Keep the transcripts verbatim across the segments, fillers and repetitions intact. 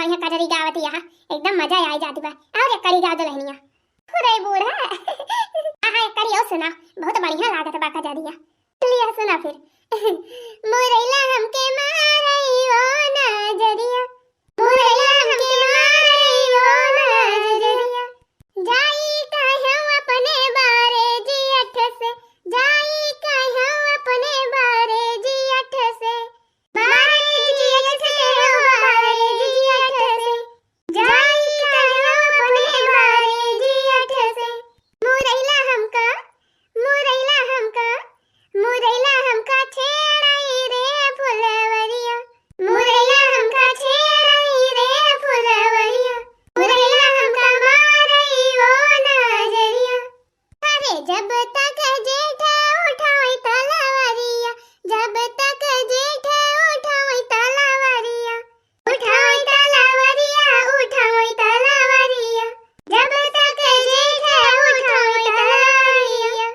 यहाँ कजरी गावत यहाँ, एकदम मजा आई जात बा। और एक कड़ी गाव दुलहनिया। खुदै बूढ़ा। आहा, एक कड़ी और सुना, बहुत बढ़िया लागत बा कजरिया। लिया सुना फिर। मुरैला हमके मारई ओ नजरिया, मुरैला हमके मारई ओ नजरिया, जाई कहूँ अपने बारे जी अठ से, जाई कहूँ अपने बारे जी अठ से, बारे जी अठ से हो, बारे जी अठ से, जाई कहूँ अपने बारे जी अठ से, मुरैला हमका, मुरैला हमका, मुरैला हमका छेड़ई रे फुलवरिया, मुरैला हमका छेड़ई रे फुलवरिया, मुरैला हमका मारई ओ नजरिया। अरे जब तक जेठ उठाई तलवरिया, जब तक जेठ उठाई तलवरिया, उठाई तलवरिया, उठाई तलवरिया, जब तक जेठ उठाई तलवरिया।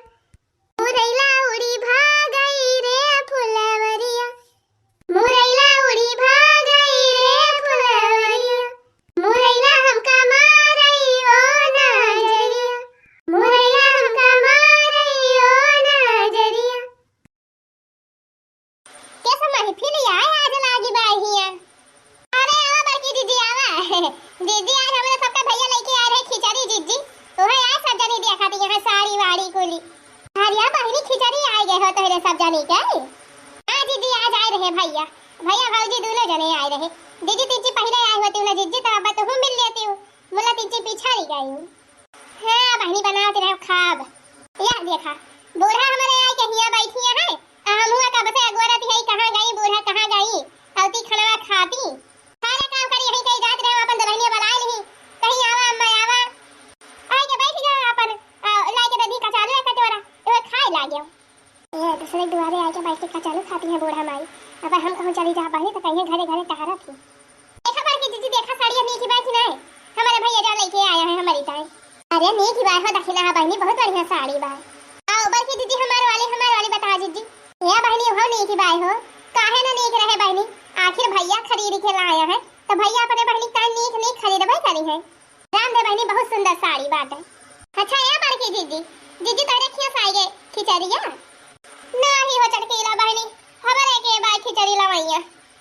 मुरैला उड़ी भागई रे फुलवरिया, मुरैला उड़ी भागई रे फुलवरिया, मुरैला हमका मारई ओ नजरिया, मुरैला हमका मारई ओ नजरिया। कैसा महफिल आए आज लागी बा हिया। अरे आवा बड़की जीजी आवा। जीजी आज हमरे सबका भैया लेके आए रहे खिचड़ी जीजी। ओहे आए सब जनी देखा थी यहाँ साड़ी वाड़ी कुली। अरे बहिनी खिचड़ी आए गए हो तोहरे सब जनी के। हाँ जीजी आज आए रहे भैया। भैया भौजी दोनों जने आए रहे। जीजी तीची पहले आए होती ना जीजी तो अब तो हम मिल लेती हूँ। मुला तीची पिछड़ी गई हूँ। हाँ, बहिनी बनावत रहो खाब। या देखा, बूढ़ा हमरे आई के हियाँ बैठी है, आ हम हुआ कब से अगोरत है, कहाँ गई बूढ़ा, कहाँ गई? औती खनवा खाती। सारे काम करी यहीं कहीं जात रहे, अपन दुल्हनिया बुलाए नहीं, कहीं आवा अम्मा आवा। आई के बैठ गया अपन, आ, लाई के दधी कचालू है कटोरा, तो खाए लागे। ये दूसरे दुआरे आके बैठ के कचालू खाती हैं बूढ़ा माई। अब हम कहूँ चली जा बहिनी तो कहीं घरे घरे टहरत ही। देखा बड़की जीजी, देखा साड़िया नीक बा कि नाय? हमारे भैया जो लेके आया है हमारी ताई। अरे नीक बा हो, दखिना है बहिनी, बहुत बढ़िया साड़ी बा। आओ बड़की जीजी, हमार वाली, हमार वाली बता जीजी। ए बहिनी, हो नीक बा हो, काहे ना नीक रहे बहिनी, आखिर भैया खरीद के लाया है, तो भैया अपने बहिनी का नीक नीक खरीदबे करी है। राम दे बहिनी, बहुत सुंदर साड़ी बाटे। अच्छा ए बड़की जीजी, जीजी तोरे खिया साई गे खिचड़िया? नाही हो चटकीला बहिनी, हमरे के बा खिचड़ी लवैया।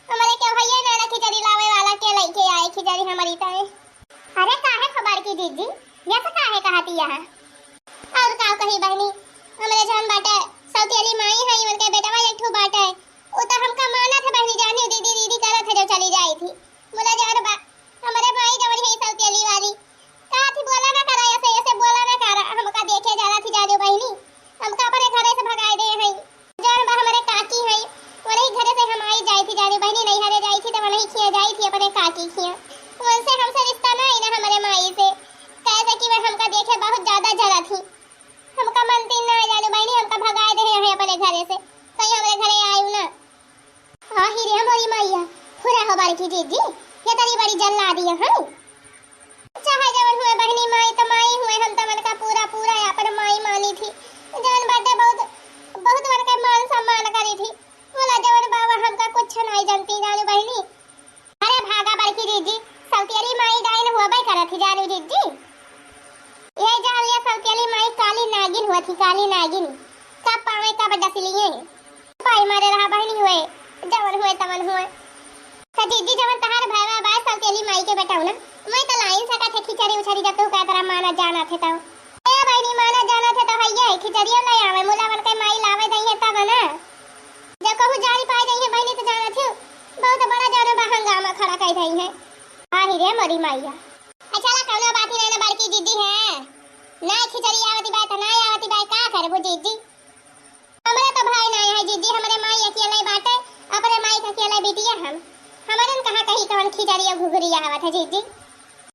हमरे के भैया ना, ना खिचड़ी लावे वाला, के लेके आए खिचड़ी हमारी ताई। अरे काहे खबर की जीजी, ये से काहे कहती यहाँ? और का कही बहिनी, हमरे जौन बाटे सौतेली माई है, उनके बेटवा एक ठो बाटे, उ तो हमका मानत है बहिनी, जानी दीदी दीदी करत है जो चली जाई थी। बोला जान बा, हमरे माई जवन है सौतेली वाली, का थी बोला ना करा, ऐसे ऐसे बोला ना करा, हमका देखे जाना थी जाने बहिनी, हमका अपने घरे से भगाए दे है। जौन बा हमरे काकी है, वही घरे से हम आई जाई थी जाने बहिनी, नैहरे जाई थी तो वही खिया जाई थी अपने काकी खिया। उनसे हमसे रिश्ता ना आई ना हमरे माई से, कैसे कि वह हमका देखे बहुत ज्यादा जरा थी। हमका मनती ना आई जाने बहिनी, हमका भगाए दे है अपने घरे से, कहीं हमरे घरे आयु ना। आही रे मोरी मैया, फुरा हो बड़की जीजी, ये तनी बड़ी जल्ला दिया है। चाहे जवन हुए बहिनी, माई तो माई हुए, हम तो उनका पूरा पूरा अपन माई मानी थी। जवन बाटे बहुत, बहुत उनके मान सम्मान करी थी। बोला जवन बाबा हमका कुछ नहीं जानती जानू बहिनी। अरे भागा बड़की जीजी, सौतेली माई डाइन होबे करत ही जानू जीजी। ये जान लिया सौतेली माई काली नागिन हुआ थी, काली नागिन। कब पावे कब डसलिए। पाई मारे रहा बहिनी हुए, जवन हुए तवन हुए। तो जीजी जवन तहार भैया बा सौतेली माई के बेटा ना, मैं तो लाइन सका थे खिचड़ी उचड़ी जब तू का तरह माना जाना थे तो। ए बहिनी माना जाना थे तो हइये है, खिचड़ियो ले आवे, मुलावन के माई लावे दइहे तब ना। जब कहूँ जानी पाए जाइए बहिनी तो जाना थे, बहुत बड़ा जानो बा हंगामा खड़ा कर दइहे। आही रे मोरी मैया। अच्छा ला कौनो बात ही नहीं ना बड़की जीजी है। ना खिचड़ी आवती बा तो ना आवती बा, का करबू जीजी? हमरे तो भाई ना है जीजी, हमरे माई अकेले बाटे, अपने माई के अकेले बिटिया हम। हमरन कहाँ कहीं कौन खिचड़ी और घुघरी आवत है जीजी।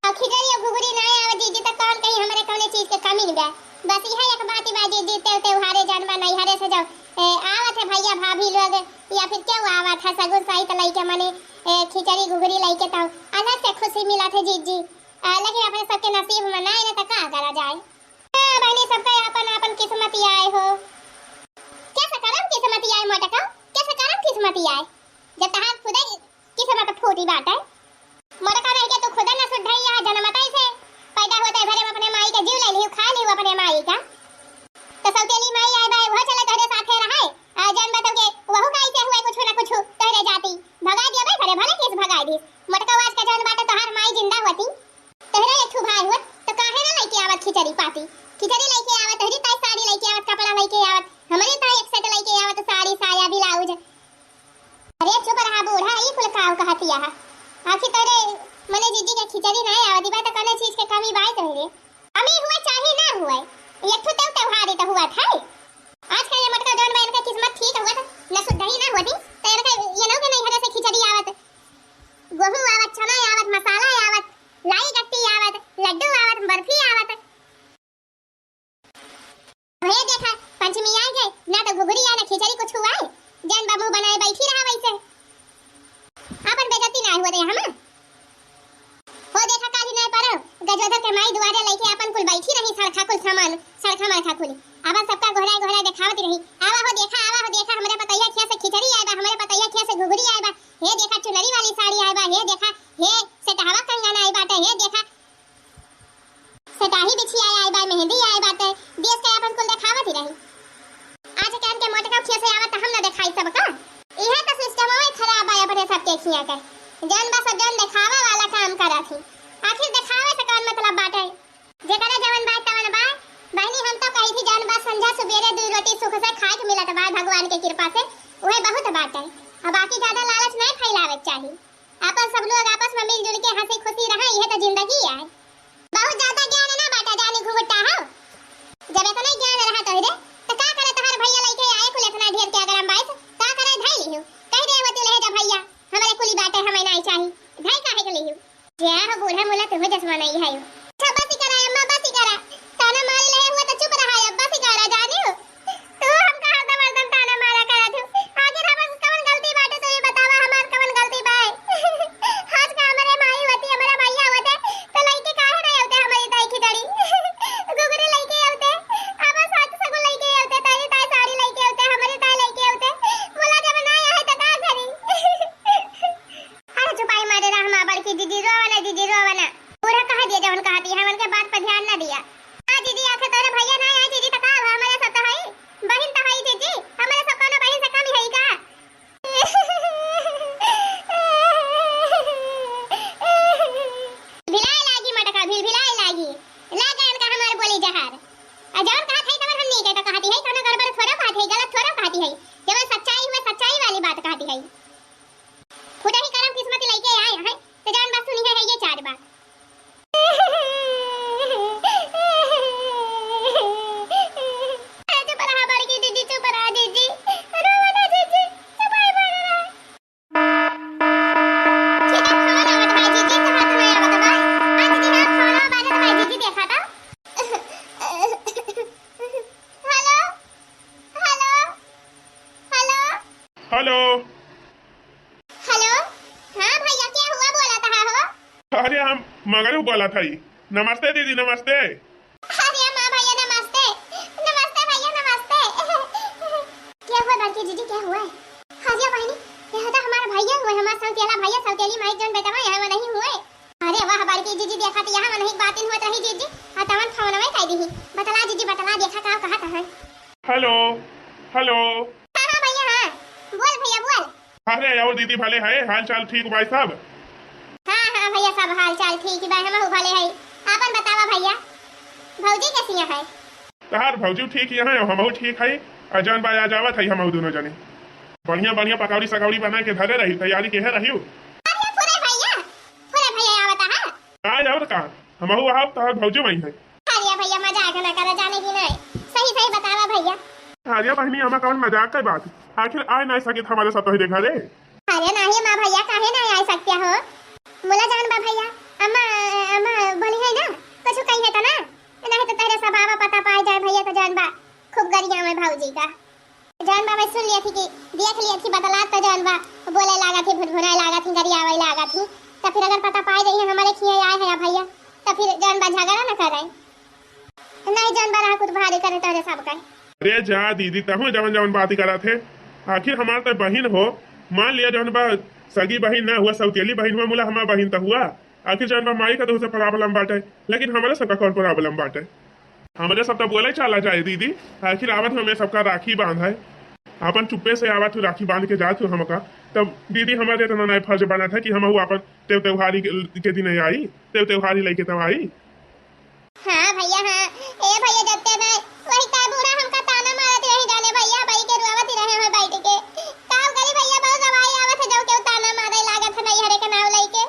और खिचड़ी और घुघरी ना आवत जीजी तो कौन कहीं हमरे कौने चीज के कमी बा। बस यह एक बात बा जीजी, ते त्योहारे जानबा नैहरे से जाओ, ए, आवत है भैया भाभी लोग या फिर क्यों आवत है सगुन सहित लइके मने, ए, खिचड़ी घुघरी लइके तो अलग से खुशी मिलत है जीजी। आ, लेकिन अपने सबके नसीब में ना है ना तो का करा जाए। हाँ, बहिनी, सबका आपन आपन किस्मत आए हो। कैसे करम किस्मत आए मोटका? कैसे करम किस्मत आए? जब तहार खुदे किस्मत फूटी बाटे। मोटका रह के तू खुदे न सुधरी, यहाँ जनमतई से पैदा होते भरे में अपने माई के जीव ले लिहू, खा लिहू अपने माई का। तो सौतेली माई आए भाई, वो चले तोहरे साथे रहे। आ जन बतौ के वहू का ऐसे हुए कुछ न कुछ तोहरे जाती। भगा दिया भाई घरे, भले किस भगा दिस। मोटका आज का जन बाटे तोहार माई जिंदा होती। तोहरे एक ठू भाई हुआ, तो काहे ना लेके आवत खिचड़ी पाती? खिचड़ी लेके आवत, तोहरी ताई साड़ी लेके आवत, कपड़ा लेके आवत, हमरी ताई एक सेट लेके आवत, साड़ी, साया, ब्लाउज। अरे चुप रहा बूढ़ा, ई कुल काव कहतिया है? आखिर तोरे मने जीजी के खिचड़ी ना आवत बा, तो कौनो चीज के कमी बाय तोहरे? कमी हुए चाहे ना हुए, एक ठो तेव त्योहार ही तो हुआ था। आज का ये मोटका जौन बा, इनका किस्मत ठीक हुआ था, न सुधरी ना होती, तो इनका ये लोग के नैहरे से खिचड़ी आवत, गेहूं आवत, चना आवत, मसाला आवत, लाई गट्टी आवत, लड्डू आवत, बर्फी आवत। हे देखा, पंचमी आ गए, ना तो घुघरी आ, ना खिचड़ी कुछ हुआ है। जौन बा मुंह बनाए बैठी रहा वैसे। आपन बेइज्जती ना हुआ दे हम। हो देखा, काली ना परो, गजोधर के माई दुआरे लेके आपन कुल बैठी रही, सड़खा कुल सामान, सड़खा मड़खा कुल। आपन सबका गोहराए गोहराए देखावत रही। आवा हो देखा, आवा हो देखा, हमरे पतैया खिया से खिचड़ी आए बा, हमरे पतैया खिया से घुघरी आए बा। हे देखा, चुनरी वाली साड़ी आए बा, हे देखा, हे सेटहवा कंगन आए बाटे, हे देखा, सटाही बिछिया आए बा, मेहंदी आए बाटे, देश के आपन कुल देखावत ही रही। आज के इनके मोटका खिया से आवत त हम न देखाई सबका। इहे त सिस्टमवे खराब बा अपने सबके खिया के। जौन बा सब जौन देखावे वाला काम करत ही। आखिर देखावे से कौन मतलब बाटे? जेकरे जवन बा तवन बा। बहिनी हम तो कही थी जौन बा संझा सुबेरे दुई रोटी सुख से खाए के मिलत बा भगवान के कृपा से, उहे बहुत बाटे। अब बाकी ज्यादा लालच नहीं फैलावे के चाही। आपन सब लोग आपस में मिलजुल के हंसी खुशी रहे, इहे तो जिंदगी है। बहुत ज्यादा ज्ञान ना बाटा जानी घुघुटा हो। जब इतना ज्ञान रहा तोहरे, तो का करे तोहर भैया लइके आए कुल इतना ढेर के अगर हम बाइस, का करे धई लिहू? कह दे होती ले जा भैया, हमरे कुली बाटे हमें नहीं चाही, धई काहे के लिहू? जे हो बूढ़ा मुला तुम जसमा नहीं है। अच्छा बस करा अम्मा, बस करा, ताना मारी ले हुआ तो चुप रहा, अब बस करा जानी हो। तू हमका हरदम हरदम ताना मारा करत हो। आखिर हमर कवन गलती बाटे, तू ही बतावा, हमार कवन गलती बा? आज का हमरे माई होती, हमरे भैया होते, तो लइके काहे नहीं होते हमरी ताई खिचड़ी? घुघरी लइके होते, अब साग सगुन लइके होते, ताई ताई साड़ी लइके होते, हमरी ताई लइके होते। बोला जब ना आए तो का करी? अरे चुपाई मारे रहा हमार बड़की जीजी, रोवा ना जीजी, रोवा ना। बूढ़ा कह दिया जवन कहती है, हमन के बात पर ध्यान ना दिया। आ जीजी, आखिर तोरे भैया ना आए जीजी, त का हुआ? हमारे सब तो है, बहिन तो है जीजी, हमारे सब कौनो बहिन से कम है का? भिलाए लागी मटका, भिल भिलाए लागी। लागे इनका हमार बोली जहार। आ जवन कहत है तवन हमनी के तो कहती है, कौनो गड़बड़ थोड़ा कहती है, गलत थोड़ा कहती है। जवन सच्चाई हुए सच्चाई वाली बात कहती है। फुटही करम किस्मत लइके आए हैं, तो जवन बात सुनी है, है ये चार बात। चुप रहा बड़की जीजी, चुप रहा जीजी, रोवा ना जीजी, चुप रहा, चुप रहा। ठीक है, फोन आवत बा जीजी, तो हाथ में आवत बा। हाँ जीजी, हाँ, फोन आवत बा जीजी, देखा था। हेलो, हेलो, हेलो। हेलो। हेलो, हाँ भैया, क्या हुआ, बोला था हो? अरे हम मगरू बोला था ही। नमस्ते दीदी, नमस्ते। अरे माँ भैया नमस्ते, नमस्ते भैया नमस्ते। क्या हुआ बड़की जीजी, क्या हुआ है? अरे बहिनी, यह तो हमार भैया हुए, हमार सौतेला भैया, सौतेली माई जौन बेटवा यहाँ में नहीं हुए। अरे वाह बड़की जीजी, देखा तो यहाँ में नहीं बातिन हुआ रही जीजी, आ तवन फोनवे कह दीही। बतला जीजी, बतला, देखा का कहत है। हेलो, हेलो। हाँ, हाँ भैया, हाँ, बोल भैया, बोल। अरे और दीदी भले है, हाल चाल ठीक बाय सब? हाँ, हाँ भैया, सब हाल चाल ठीक बा, हमहू भले है। आपन बतावा भैया, भौजी कैसी है? तहार भौजी ठीक यहाँ है, हमहू ठीक है। आ जौन बा आज आवत है हमहू दोनों जने। बढ़िया बढ़िया पकौड़ी सकौड़ी बना के धरे रही, तैयारी केहे रही। अरे फुरे भैया, फुरे भैया आवत है। आज आवत का? हमहू आवत, तहार भौजी वही है। अरे भैया, मजाक ना करा जाने की नहीं। सही सही बतावा भैया। अरे बहिनी, हमें कौन मजाक के बात? आखिर आए नहीं सकित हमारे साथ तोहरे घरे? अरे नहीं माँ भैया, काहे नहीं आए सकते हो? मुला जान बा भैया, अम्मा, अम्मा बोली है ना, कुछ कही है तो ना, नहीं तो तोहरे सब आवा पता पाए जाए भैया, तो जान बा खूब गरिया में भौजी का। जौन बा मैं सुन लिया थी कि देख लिया थी बतला तो जौन बा बोले लागा थी, भुनभुनाए लागा थी, गरियावे लागा थी। तो फिर अगर पता पाए जाइए हमारे खिए आए हैं भैया, तो फिर जौन बा झगड़ा न करे। नहीं जौन बा रहा कुछ भारी करे तोरे सब का। अरे जा दीदी, तहूँ जवन जवन बात ही करत है। आखिर हमार तो बहिन हो, मान लिया जौन बा सगी बहिन ना हुआ, सौतेली बहिन हुआ, मुला हमार बहिन त हुआ। आखिर जौन बा माई का तो उसे problem बाटे, लेकिन हमरे सबका कौन problem बाटे? हमरे सब तो बोले चाला जाए दीदी, आखिर आवत हमें सबका राखी बांध है, अपन चुप्पे से आवत हूँ, राखी बांध के जात हूँ हमका। तब दीदी हमारे इतना नहीं फर्ज बनत है कि हम अपन तेव त्योहारी के, के दिन आई, तेव त्योहारी लेके तब आई। हाँ भैया, हाँ। ए भैया, जब ते भाई वही तार बूढ़ा हमका ताना मारत रही जाने भैया, बाई के रुआवत रहे हैं बैठ के। का करी भैया, बहुत दवाई आवत है, जब केहू ताना मारे लागत है नैहरे के नाव लेके।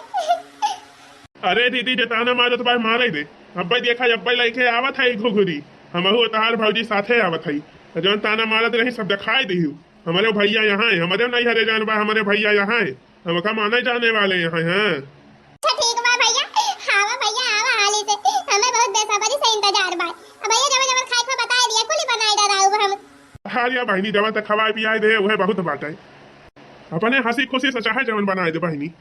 अरे दीदी, जे ताना मारत बा, मारे दे। अब्बे देखा, अब्बे लेके आवत है घुघुरी। हमहू तहार भौजी साथे आवत है। जौन ताना मारत रही, सब दिखाई दिहू। हमरे भैया यहाँ है, हमरे नैहरे जौन बा, हमरे भैया यहाँ है। हमका माने जाने वाले यहाँ, हाँ। अच्छा ठीक बा भैया, आवा भैया, आवा हाली से, हमें बहुत बेसब्री से इंतजार बा। अब भैया जवन जवन खाए के बताए दिया, कुली बनाए डराऊ हम। हाँ या बहिनी, जवन तक खवाए पियाए दे, वह बहुत बात है। अपने हंसी खुशी से चाहे जवन बनाए दे बहिनी।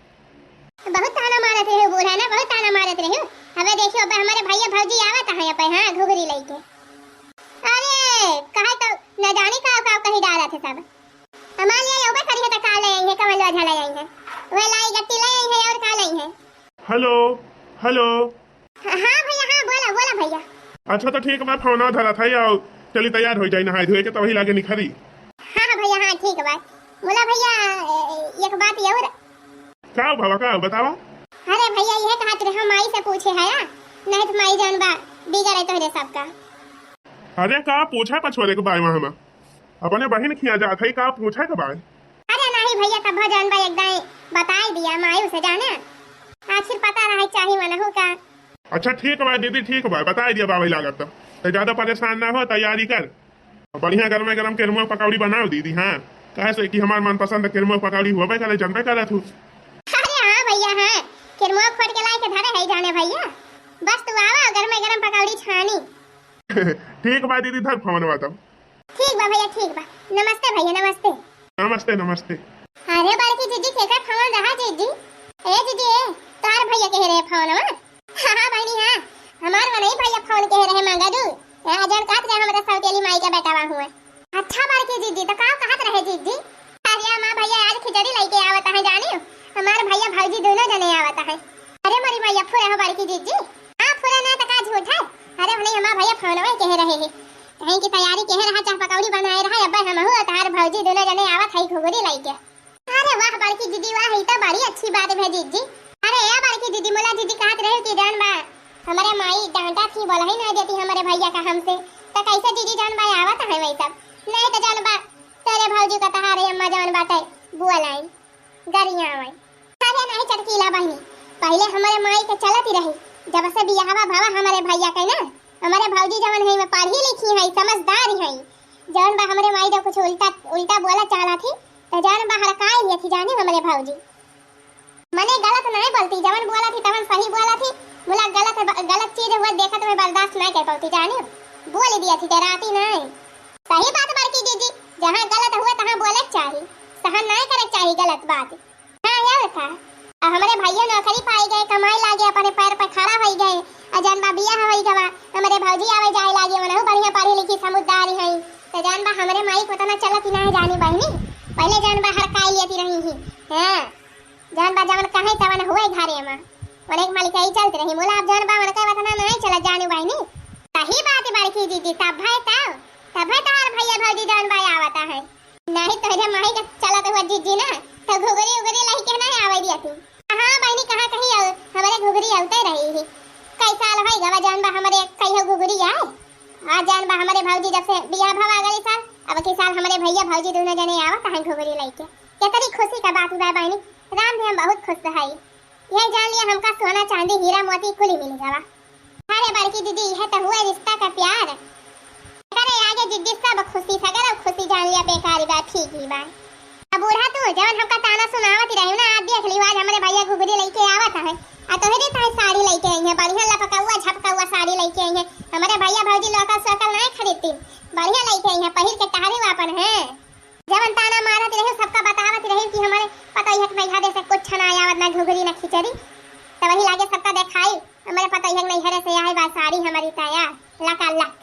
बहुत ताना मारत रहे बूढ़ा ना, बहुत ताना मारत रहे। अबे देखियो, अबे हमारे भैया भौजी आवत है अबे, हाँ, घुघरी लेके। अरे कहे तो न जानी का का कही डालत है सब। हमार लिए अउबे करी है त का ले आई है, कवन लोझा ले आई है? वह लाई गट्टी ले आई है और का ले आई है? हेलो, हेलो। हाँ, हाँ भैया, हाँ, बोला, बोला भैया। अच्छा तो ठीक बा, फोन धरा था या चली तैयार हो जाई नहाए धोए के, तब वही लागे निखरी। हाँ, हाँ भैया, हाँ ठीक बा। बोला भैया, ए, एक बात और। का बाबा, का बतावा? अरे भैया, ये कहत रहे हम माई से पूछे है या? नहीं तो माई जान बा बिगड़े तोहरे सबका। अरे का पूछा पछोरे के बाय वहाँ में? अपने बहिन खिया जात है, का पूछे के बाय? अरे नहीं भैया, तब जान बा एक दाई बताई दिया माई उसे जाने। आखिर पता रहे चाही मनहू का। अच्छा ठीक बा दीदी, ठीक बा, बताई दिया बाबा लागत तो। तो ज्यादा परेशान ना हो, तैयारी कर। बढ़िया गरमे गरम केरमुआ पकौड़ी बनाओ दीदी, हाँ। काहे से कि हमार मनपसंद केरमुआ पकौड़ी होबे करे, जनबे करत हूँ। अरे हाँ भैया, हाँ। केरमुआ खोट के लाए के धरे है जाने भैया। बस तू आवा, गरमे गरम पकौड़ी छानी। ठीक बा दीदी, धर फोनवा तब। ठीक बा भैया, ठीक बा। नमस्ते भैया, नमस्ते। नमस्ते, नमस्ते। अरे बड़की जीजी, केकर फोन रहा जीजी? ए जीजी, ए, तोहार भैया कहे रहे फोनवा। हाँ, हाँ बहिनी, हाँ। हमार मनई भैया फोन कहे रहे मांगा दू। ए, अजन कहत रहे हमरा सौतेली माई के बेटावा हुआ। अच्छा बड़की जीजी, तो का कहत रहे जीजी? अरे माँ भैया आज खिचड़ी लेके आवत है जानियो। हमार भैया भौजी दोनों जने आवत है। अरे मोरी मैया, फुरा हो बड़की जीजी। हाँ, फुरा ना तो का झूठ है। अरे नहीं, हमार भैया फोनवे कहे रहे है। कहीं की तैयारी कहे रहा, चाह पकौड़ी बनाए रहा, अब्बे हमहू और तहार भौजी दोनों जने आवत है घुघुरी लेके। अरे वाह बड़की दीदी वाह, ई तो बड़ी अच्छी बात है जीजी। अरे ए बड़की दीदी, मोला जीजी कहत रहे कि जान बा हमरे माई डांटा थी, बोला ही ना देती हमरे भैया का हमसे, तो कैसे जीजी जान बा आवत है वही सब? नहीं तो जान बा तेरे भौजी का तहारे अम्मा जान बाटे बोलाई गरिया आई। अरे नहीं चटकीला बहिनी, पहले हमरे माई के चलत ही रही, जब से बियाहवा भवा हमरे भैया के ना, हमरे भौजी जवन है में पढ़ी लिखी है, समझदार है, जवन बा हमरे माई जब कुछ उल्टा उल्टा बोला चाला थी, तो जान बा हड़काई लिया थी जानी हमरे भौजी। मने गलत नहीं बोलती, जवन बोला थी तवन सही बोला थी, मुला गलत गलत चीज हुआ देखत में बर्दाश्त नहीं कर पाती जानी, बोल दिया थी डराती नहीं। सही बात बड़की जीजी, जहाँ गलत हुआ तहाँ बोले के चाही, सहन नहीं करे के चाही गलत बात। हाँ, और का? अब हमरे भैया नौकरी पाई गए, कमाए लागे, अपने पैर पर खड़ा होई गए। आ जान बा बियाह होई गवा, हमरे भौजी आवे जाए लागे, मनहु बढ़िया पढ़ी लिखी समझदारी है। तो जान बा हमरे माई को तना चलत ही ना है जानी बहिनी, पहले जान बा हड़काई लेती रही ही। हाँ, जान बा जवन कहे तवन हुए घरे में, उन्हें मालिक आई चलत रही। मोला अब जान बा उनके वतना नहीं चलत जानी बहिनी। सही बात है बड़की दीदी, तब है तब, तब है तहार भैया भौजी जान बा आवता है। नहीं तोहरे माई के चलत हुआ जीजी ना, तो घुघरी उघरी लही के नहीं आवे दिया तू। हाँ बहिनी, कहाँ कहीं आऊ, हमरे घुघरी आउते रही ही। कई साल होई गवा जान बा हमरे कहियो घुघरी आए। आ जान बा हमरे भौजी जब से बियाह भवा गई साल, अब की साल हमरे भैया भौजी दोनों जने आवत हैं घुघरी लेके। कितनी खुशी का बात बा बहिनी, राम भी हम बहुत खुश है। ये जान लिया हमका सोना चांदी हीरा मोती कुली मिल गवा। अरे बड़की दीदी, यह तो हुआ रिश्ता का प्यार। अरे आगे जिद्दी सब खुशी, सगरो खुशी जान लिया बेकार बा, ठीक ही बा। अब बूढ़ा तू जवन हमका ताना सुनावत ही रही ना, आज देख लियो, आज हमरे भैया घुघरी लेके आवत है, आ तोहरे ताई साड़ी लेके आई है, बढ़िया लपकौआ झपकौआ साड़ी लेके आई है। हमरे भैया भौजी लोकल सोकल नहीं खरीदती, बढ़िया लेके आई है, पहिर के टहरे आपन है। जवन ताना मारत रहे, सबका बतावत रहे कि हमरे पतोहिया के नैहरे से कुछ ना आवत, ना घुघरी ना खिचड़ी। तो वही लागे सबका देखाई, हमरे पतोहिया के नैहरे से आए बा साड़ी हमारी ताया लका लक।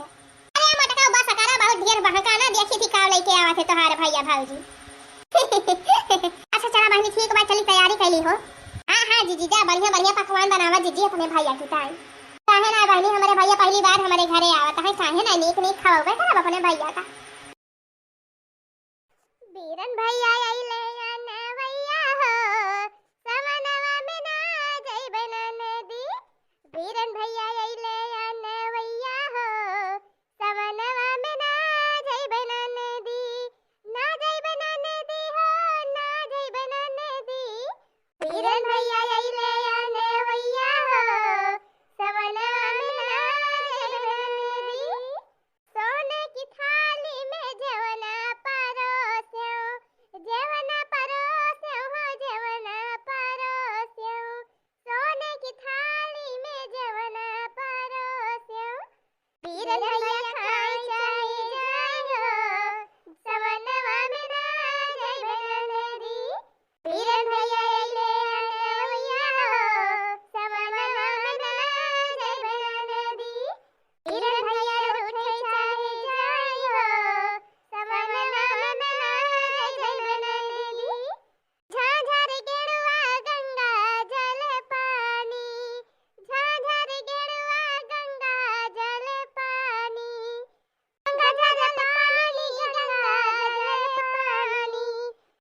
अरे मोटका बस करा, बहुत ढेर बहका ना, देखी थी का लेके आवत है तोहार भैया भौजी। अच्छा चला बहिनी, ठीक बा, चली तैयार। चली हो। हाँ, हाँ, जीजी, जा, बढ़िया, बढ़िया पकवान बनावा, जीजी, अपने भैया की ताई। काहे ना बहिनी, हमरे भैया पहली बार हमरे घरे आवत है, काहे ना नीक, नीक खवावे करब अपने भैया का। बीरन भैया अइले अनवैया हो, सवनवा में ना जइबे ननदी। बीरन भैया अइले अनवैया हो, सवनवा में ना जइबे ननदी, ना जइबे ननदी हो, ना जइबे ननदी। बीरन भैया अइले अनवैया हो, सवनवा में ना जइबे ननदी। सोने की थाली में जेवना परोस्यो, जेवना परोस्यो हो, जेवना परोस्यो। सोने की थाली में जेवना परोस्यो। बीरन भैया खाई चाहे जाई हो, सवनवा में ना जइबे ननदी। बीरन भैया अइले अनवैया हो, सवनवा में ना जइबे ननदी। बीरन भैया रूठे चाहे जाई हो, सवनवा में ना जइबे ननदी। झांझर गेड़ुआ गंगा जल पानी, झांझर गेड़ुआ गंगा जल पानी, गंगा जल पानी, गंगा जल पानी,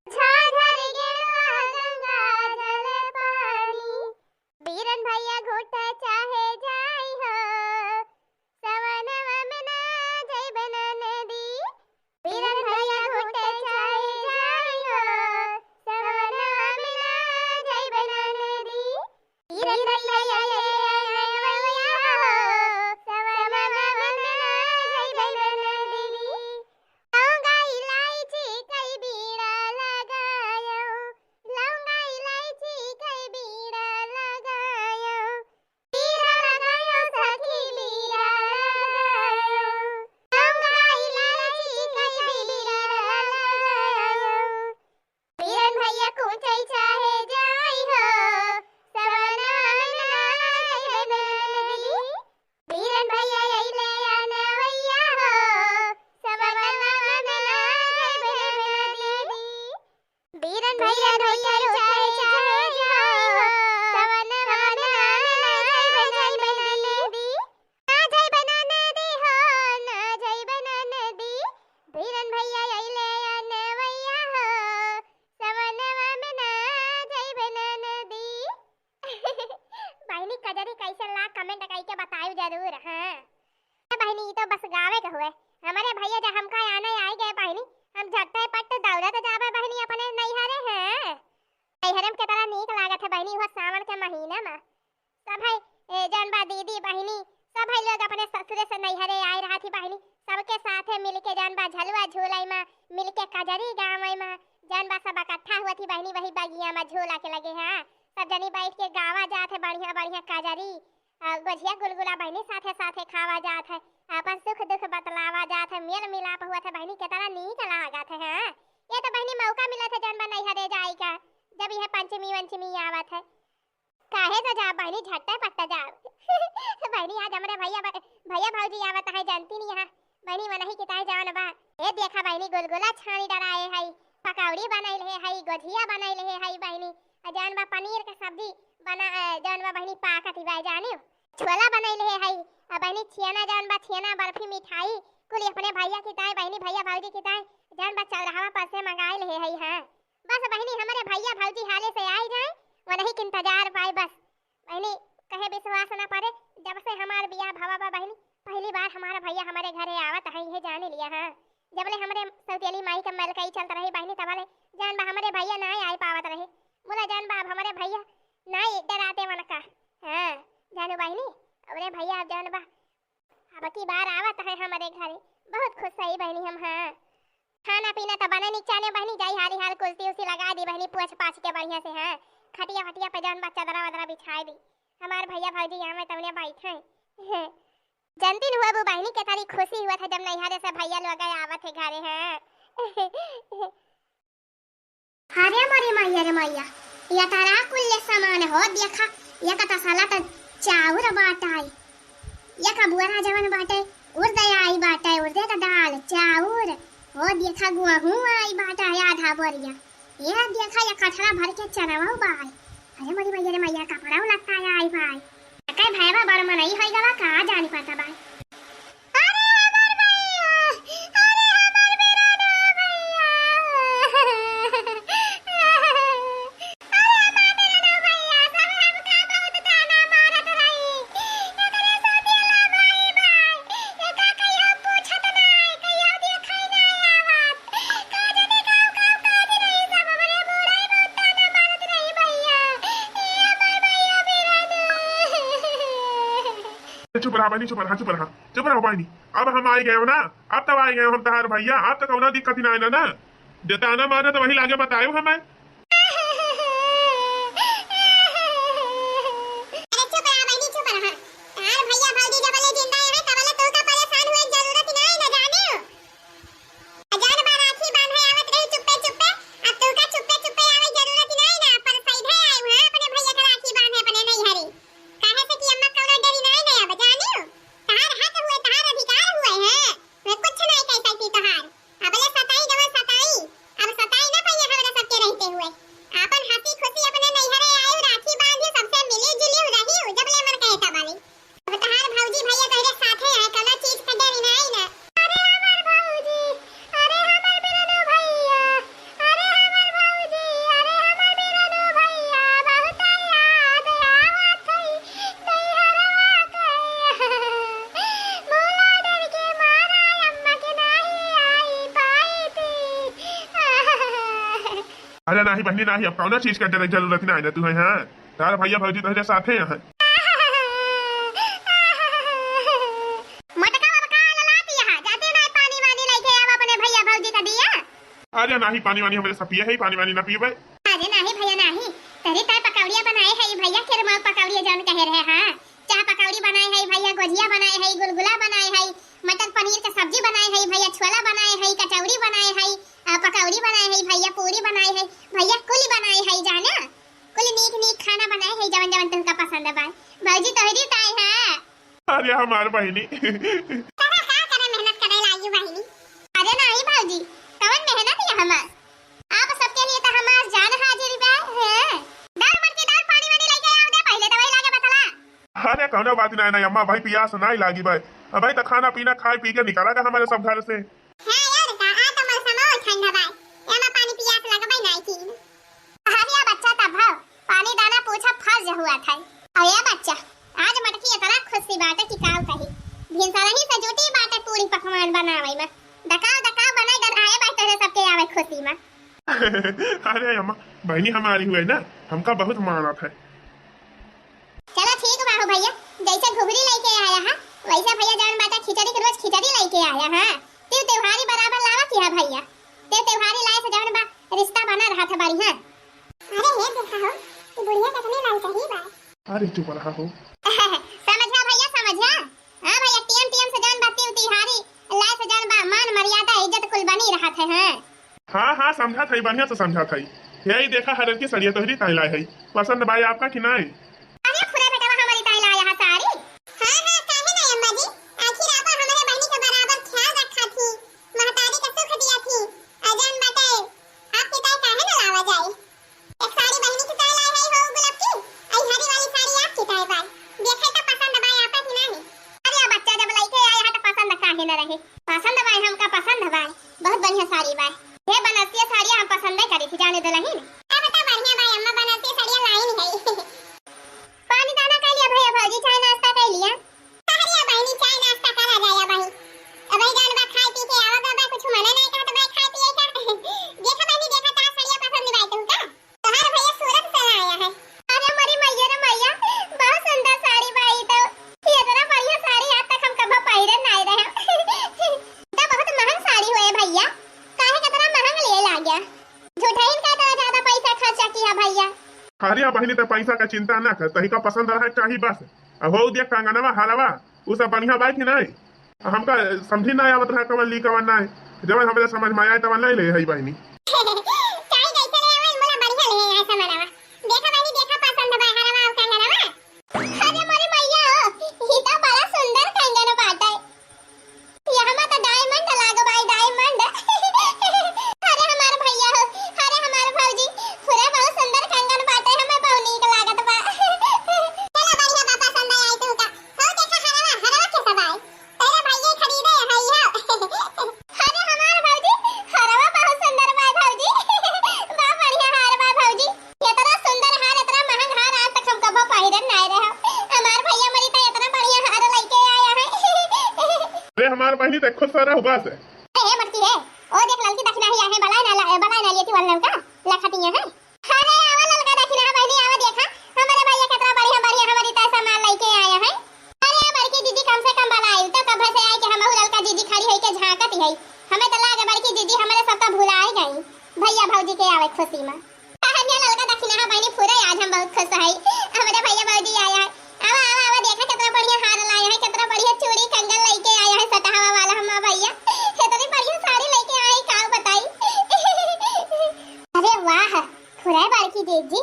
झांझर गेड़ुआ गंगा जल पानी। बीरन भैया घूट चाहे जाई हो, सवनवा में ना जइबे ननदी। बीरन भैया घूट चाहे जाई हो, सवनवा में ना जइबे ननदी। बीरन भैया अइले अनवैया हो, सवनवा में ना जइबे ननदी। लौंगा इलायची कई बीड़ा लगायो, लौंगा इलायची कई बीड़ा लगायो, बीड़ा लगायो सखी बीड़ा लगायो। लौंगा इलायची कई बीड़ा लगायो। बीरन भैया कूचे चाहे जाई हो, सवनवा में ना जइबे ननदी। बीरन भैया अइले अनवैया हो, सवनवा में ना जइबे ननदी। बीरन भैया रूठे चाहे जाई हो, सवनवा में ना जइबे ननदी। ना जइबे ननदी हो, ना जइबे ननदी। बीरन भैया अइले अनवैया हो, सवनवा में ना जइबे ननदी। बहिनी कजरी कैसन लाग, comment कइके बतायु जरूर। हाँ। ए बहिनी, ई तो बस गावे के हुए। हमरे भैया जा हमका आने आई गए बहिनी, हम झट्टे पट दौड़त जाबे बहिनी अपने नैहरे। हाँ, नैहरे में केतना नीक लागत है बहिनी, उहो सावन के महीना में। सब है, ए, जौन बा दीदी बहिनी, सब है लोग अपने ससुरे से नैहरे आए रहत ही बहिनी, सबके साथे मिलके जौन बा झलुआ झूले में, मिलके कजरी गावे में, जौन बा सब इकट्ठा हुआ थी बहिनी वही बगिया में झूला के लगे। हाँ, सब जनी बैठ के गावा जात है बढ़िया बढ़िया कजरी। आ, गोझिया गुलगुला बहिनी साथे साथे खावा जात है, आपन सुख दुख बतलावा जात है, मेल मिलाप हुआ था बहिनी, केतना नीक लागत है। हाँ, ये तो बहिनी मौका मिलत है जौन बा नैहरे जाए का, जब यह पंचमी वंचमी आवत है। काहे से जा बहिनी, झट्टे पट्टे जा। बहिनी आज हमरे भैया ब-, भैया भौजी आवत है, जानती नहीं है। बहिनी मनही की ताई जौन बा। ए देखा बहिनी, गुलगुला छानी डराए हई, पकौड़ी बनैले हई, गोझिया बनैले हई बहिनी, आ जौन बा पनीर के सब्जी बना, अ, जौन बा बहिनी पाकत ही बा, जानियो, छोला बनैले हई, आ बहिनी छियाना जौन बा, छियाना बर्फी मिठाई कुल अपने भैया की ताई बहिनी, भैया भौजी की ताई जौन बा चौराहा पर से मंगाए ले हई। हाँ, बस बहिनी हमरे भैया भौजी हाले से आई जाए, वनही के इंतजार पाए बस। बहिनी, कहे विश्वास ना पड़े, जब से हमार बियाह भवा बा बहिनी, पहली बार हमारा भैया हमारे घरे आवत है, ये जान लिया। हाँ, जबले हमरे सौतेली माई के मलकई चलत रही बहिनी, तबले जौन बा हमरे भैया ना आए पावत रहे। बोला जौन बा अब हमरे भैया ना डराते मन का। हाँ, जानू बहिनी, हमरे भैया अब जौन बा अब की बार आवत है हमरे घरे, बहुत खुश हई बहिनी हम। हाँ, खाना पीना तो बने नहीं चाने बहिनी, जाई हाली हाल कुर्सी उर्सी लगा दी बहिनी, पोछ पाछ के बढ़िया से। हाँ, खटिया वटिया पे जौन बा चदरा वदरा बिछाए दी, हमार भैया भौजी यहाँ में तौने बैठे। जानती न हुआ वो बहिनी के तारी खुशी हुआ था जब नैहरे से भैया लोग आवत है घरे। हाँ। अरे मोरी मैया रे मैया, या तारा कुल्ले सामान हो देखा, या का तसला त चाउर बाटाई, या का बुआरा जवन बाटे, उर्दे आई बाटे, उर्दे का दाल, चाउर, हो देखा गुआहू आई बाटे आधा बोरिया। ये देखा, ये कठरा भर के चरवा बाय। अरे मोरी मैया रे मैया, कपड़ा लत्ता आई बाय। कई भैया बड़ मनई होई गवा का, जानी पता बाय। अरे हमार भैया, अरे हमार बेरा ना भैया। अरे हमार बेरा ना भैया, सब हमका बहुत ताना मारत रही। एकरे साथे ला भाई भाई, एका कहियो पूछत नाय, कहियो देखे नाय आवत। का जाने का, का, का जाने ई सब हमरे बूढ़ा ही बहुत ताना मारत रही भैया। ए हमार भैया बेरा ना। चुप रहा बहिनी, चुप रहा, चुप रहा, चुप रहा बहिनी। अब हम आइ गए हो ना, अब तब आइ गए हो हम तहार भैया, अब तो कौनो दिक्कत ही ना है ना, ना। जे ताना मारे तो वही लागे बतायो हमें। अरे चुप रहा बहिनी, चुप रहा। तहार भैया भौजी जबले जिंदा है, तबले तोहका परेशान हुए जरूरत ही ना है ना, जाने हो। अजान बा राखी बांधे आवत रही चुप्पे चुप्पे, अब तोहका चुप्पे चुप्पे आवे जरूरत ही ना है ना, पर सीधे आए हुए अपने भैया के राखी बांधे अपने नैहरे। काहे से कि अम्मा कौनो डरी नाई ना अब, जानियो? तहार हक हुए, तहार अधिकार हुए हैं। मैं कुछ नाई कह सकती तहार। अबले सताई जवन सताई, अब सताई ना पइहे हमरा सबके रहते हुए। आपन हंसी खुशी अपने नैहरे आयु, राखी बांधी, सबसे मिली जुली रही, जब ले मन कहे तब ले। अब तहार भौजी भैया तोहरे साथे है, कौनो चीज के डरी नाई ना। अरे हमार भौजी, अरे हमार बिरनू भैया, अरे हमार भौजी, अरे हमार बिरनू भैया, बहुत याद आवत है नैहरवा के। भोला डर के मारा अम्मा के नाही आई पाई थी। अरे नाही बहिनी नाही, अब कौनो चीज के डरे जरूरत नाही ना तू है, हाँ? तार भैया भौजी तोहरे साथे हैं। मोटका बाबा का ललाती यहाँ, जाते ना पानी वानी लेके आवा अपने भैया भौजी का दिया। अरे नाही, पानी वानी हमरे सब पिए है, पानी वानी ना पीबे। अरे नाही भैया नाही, तरी तार पकौड़िया बनाए है भैया, के रुमाल पकौड़िया जौन कहे रहे, हाँ, चाह पकौड़ी बनाए है भैया, गोजिया बनाए है, गुलगुला बनाए है, मटर पनीर के सब्जी बनाए है भैया, छोला बनाए है, कचौड़ी बनाए है, आ, पकौड़ी बनाए है भैया, पूरी बनाए है भैया, कुल बनाए है जाना, कुल नीक नीक खाना बनाए है, जवन जवन तुमका पसंद बा। भौजी तोहरी ताई है। अरे हमार बहिनी। तोहरा का करे मेहनत करे लागी बहिनी? अरे नाही भौजी, कवन मेहनत है हमार? आप सबके लिए तो हमार जान हाजिर बा। हैं? दार मटकी दार पानी वानी लेके आओ दे, पहले दवाई लागे बतला। अरे कौनो बात नाही, नाही अम्मा, भाई पियास नाही लागी भाई। अब भाई तो खाना पीना खाए पी के निकाला था हमारे सब घर से। हाँ यार, का आ तो मौसमो ठंडा बा, एमा पानी पियास लगबे नाई की। अरे बच्चा, तब हो, पानी दाना पूछा फर्ज हुआ था। अरे बच्चा, आज मटकी इतना खुशी बाटे कि काव कही। भिनसरही से जुटी बाटे पूरी पकवान बनावे में। दकाव दकाव बनाई दन आए बाटे तोहरे सबके आवे खुशी में। अरे अम्मा, बहिनी हमारी हुए ना, हमका बहुत मानत है। चलो ठीक बा हो भैया, जैसे घुघरी लेके आया है, वैसे भैया जौन बाटे खिचड़ी के रोज खिचड़ी लेके आया है। तिउ त्योहारी बराबर लावा किया भैया, तिउ त्योहारी लाए से जौन बा रिश्ता बना रहा था बढ़िया। अरे हे देखा हो, ई बुढ़िया कितने लाल सही बा। अरे चुप रहा हो। समझा भैया, समझा। हाँ भैया, टीएम टीएम से जौन बा तिउ त्योहारी लाए से जौन बा मान मर्यादा इज्जत कुल बनी रहा था। हाँ। हाँ, हाँ, समझत हई, बढ़िया से समझत हई। हे, ई देखा, हरियर की सड़िया तोहरी ताई लाए हई। पसंद बाई आपका कि नाई? अरे, फुरा बेटवा हमारी ताई लाया है साड़ी। हाँ, हाँ, काहे नाई अम्मा जी? आखिर आप हमरे बहिनी के बराबर ख्याल रखा थी, महतारी का सुख दिया थी। अजान बाटे, आपकी ताई काहे न लावा जाए? एक साड़ी बहिनी की ताई लाए हई हो गुलाब की, आई हरी वाली साड़ी आपकी ताई बाई। देखे तो पसंद बाई आपका कि नाई? अरे, बच्चा जब लइके आया है तो पसंद काहे न रहे? पसंद बाय, हमका पसंद बाय, बहुत बढ़िया साड़ी बाय। हे बनरसिया साड़ी हम पसंद नहीं करी थी, जाने दुलहिन। अब तो बढ़िया बाय अम्मा, बनरसिया साड़िया लाइन है। पानी दाना कर लिया भैया भौजी, चाय नाश्ता कर लिया? अरे बहिनी, चाय नाश्ता करा जाया बहिनी। अब ही जान बा खाए पी के आवा बाबा, कुछ मना नहीं कहत बा खाए पिए का। देखा बहिनी, देखा का साड़िया पसंद बाय तुमका? तोहार भैया सूरत से लाया है। अरे मोरी मैया रे मैया, बहुत सुंदर साड़ी बाई तो। ये इतना बढ़िया साड़ी आज तक हम कभो पहिरे नाय रहे। तो बहुत महंग साड़ी हुए भैया, काहे के इतना महंग लिए लाग्या? झूठाइन का इतना ज्यादा पैसा खर्चा किया भैया? अरे बहिनी, तो पैसा का चिंता ना कर, तही का पसंद रहा चाही बस। अब हो दिया कंगनवा, हरवा, उ सब बढ़िया बाई कि नहीं? हमका समझी ना आवत रहा कवन ली कवन ना, जवन हमरे समझ में आए तवन ले ले हई बहिनी। चाहे जैसे ले आवे, मोला बढ़िया ले आए समनवा। देखा बहिनी, देखा पसंद बा हरवा अउर कंगनवा। अरे मोरे मैया हो, ई तो बड़ा सुंदर कंगन बाटे। ये हमा तो diamond लाग बाई, diamond। अरे हमार भैया हो, अरे हमार भौजी। हमार बहिनी त खुश रहो बस। अरे हे मटकी हे, ओ देख ललकी दखिनहा ही आहे, बलाय ना ला-, बलाय ना लेती वाला ललका, लखतिया है। अरे आवा ललका दखिनहा बहिनी, आवा देखा, हमरे भैया केतना बढ़िया बढ़िया हमरी ताई सामान लइके आया है। अरे बड़की दीदी कम से कम बलाई, तो कब से आई कि हम ललका दीदी खड़ी होई के झांकत ही। हमें तो लागे बड़की दीदी हमरे सबका भुलाए गई, भैया भौजी के आवे खुशी में। अरे ललका दखिनहा बहिनी फुरे, आज हम बहुत खुश हई, हमरे भैया भौजी आया है। आवा, आवा, आवा, देखा केतना बढ़िया हार लाया है, केतना बढ़िया चूड़ी कंगन लइके आया है सटहवा वाला हमार भैया। केतनी बढ़िया साड़ी लइके आए, का बताई। अरे वाह, फुरे बड़की जीजी,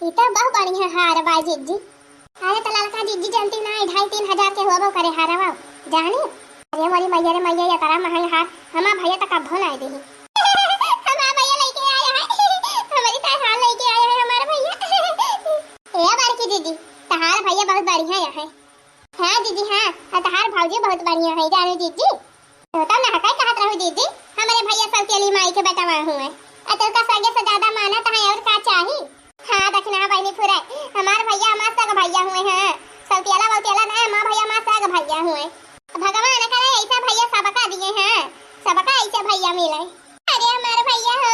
ई तो बहुत बढ़िया हार बा जीजी। अरे तो ललका जीजी जनती ना, ढाई तीन हजार के होबो करे हारवा, जानी। अरे मोरी मैया रे मैया, ये तारा महंग हार हमार भैया तो कब्बो ना देही। हमार भैया लइके आया है, हमारी ताई हार लइके आया है हमार भैया। ए बड़की जीजी, तहार भैया बहुत बढ़िया है। हाँ जीजी हाँ, आ तहार भौजी बहुत बढ़िया है जानो जीजी। तो तब ना हकाई कहत रहू जीजी, हमरे भैया सौतेली माई के बेटवा हुए, आ तोका सगे से ज्यादा मानत है और का चाही। हाँ दखिनहा बहिनी फुरे, हमार भैया हमार सग भैया हुए हैं, सौतेला बौतेला ना, हमार भैया हमार सग भैया हुए। भगवान करे ऐसा भैया सबका दिए हैं, सबका ऐसे भैया मिले। अरे हमार भैया हो।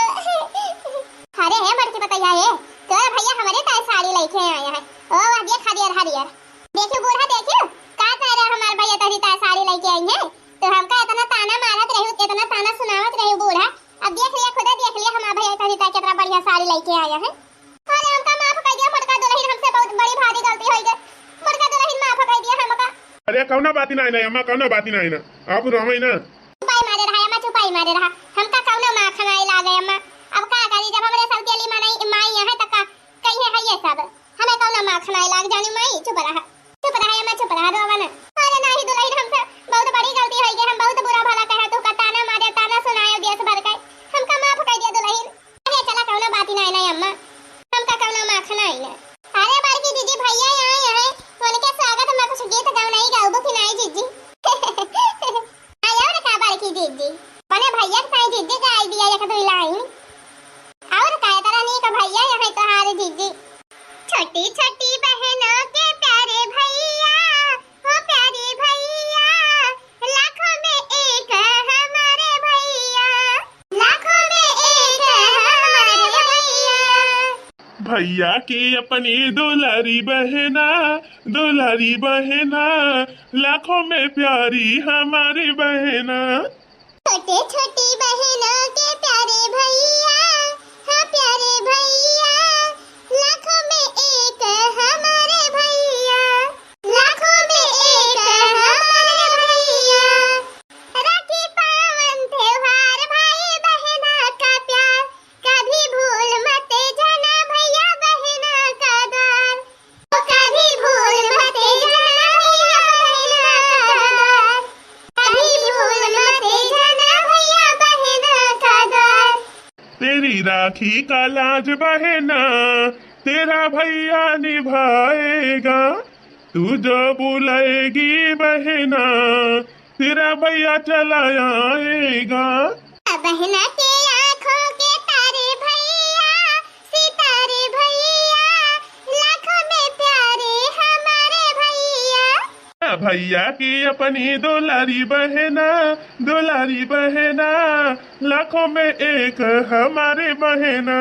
अरे हे बड़की पतैया हे, तोर भैया हमरे ताई साड़ी लइके आया है। ओ वाह देख हरियर हरियर। देखियो बूढ़ा देखियो, का कह रहा हमार भैया तोहरी ताई साड़ी लइके आई है। तो हमका इतना ताना मारत रही, इतना ताना सुनावत रही बूढ़ा। अब देख लिया, खुदे देख लिया हमार भैया तोहरी ताई कितना बढ़िया साड़ी लइके आया है। अरे हमका माफ कर दिया मोटका दुल्हन, हमसे बहुत बड़ी भारी गलती हो गई। मोटका दुल्हन माफ कर दिया हमका। अरे कौनो बात नहीं ना अम्मा, कौनो बात नहीं ना, आप रोवे ना। चुपाई मारे रहा अम्मा, चुपाई मारे रहा। हमका कौनो माफ नहीं लागे अम्मा। अब का करी, जब हमरे सौतेली माई, माई यहाँ तक का कही है ये सब। हमें कौनो माफ नहीं लाग जानी माई, चुप रहा, चुप रहा अम्मा, चुप रहा, रोवा ना। अरे नहीं दुल्हन, हमसे बहुत बड़ी गलती हो गई, हम बहुत बुरा भला कहे, तोका ताना मारे, ताना सुनाए देश भर के, हमका माफ कर दिया दुल्हन। अरे चला कौनो बात नहीं ना अम्मा, हमका कौनो माफ नहीं ना। अरे बड़की दीदी भैया यहाँ आए हैं, उनके स्वागत में कुछ गीत गवनाई गाउबो कि नहीं जीजी? आयो रे का बड़की जीजी, अपने भैया के साथ जीजी गाई दिया एक दो लाइन। और का तरह नीक भैया यहाँ तोहार जीजी। छोटी छोटी बहनों के प्यारे भैया, हो प्यारे भैया, लाखों में एक हमारे भैया, लाखों में एक हमारे भैया। भैया के अपनी दुलारी बहना, दुलारी बहना, लाखों में प्यारी हमारी बहना। छोटे छोटी बहनों के प्यारे भैया, हाँ प्यारे भैया, लाखों में एक हमारे भैया, लाखों में एक हमारे भैया। राखी पावन त्योहार भाई बहना का प्यार, कभी भूल मत जाना भैया बहना का द्वार। कभी भूल मत जाना भैया बहना का द्वार, कभी भूल मत जाना भैया बहना का द्वार। तेरी राखी का लाज बहना, तेरा भैया निभाएगा, तू जो बुलाएगी बहना, तेरा भैया चला आएगा। बहना के आँखों के तारे भैया, सितारे भैया, लाखों में प्यारे हमारे भैया। भैया की अपनी दुलारी बहना, दुलारी बहना, लाखों में एक हमारे बहना।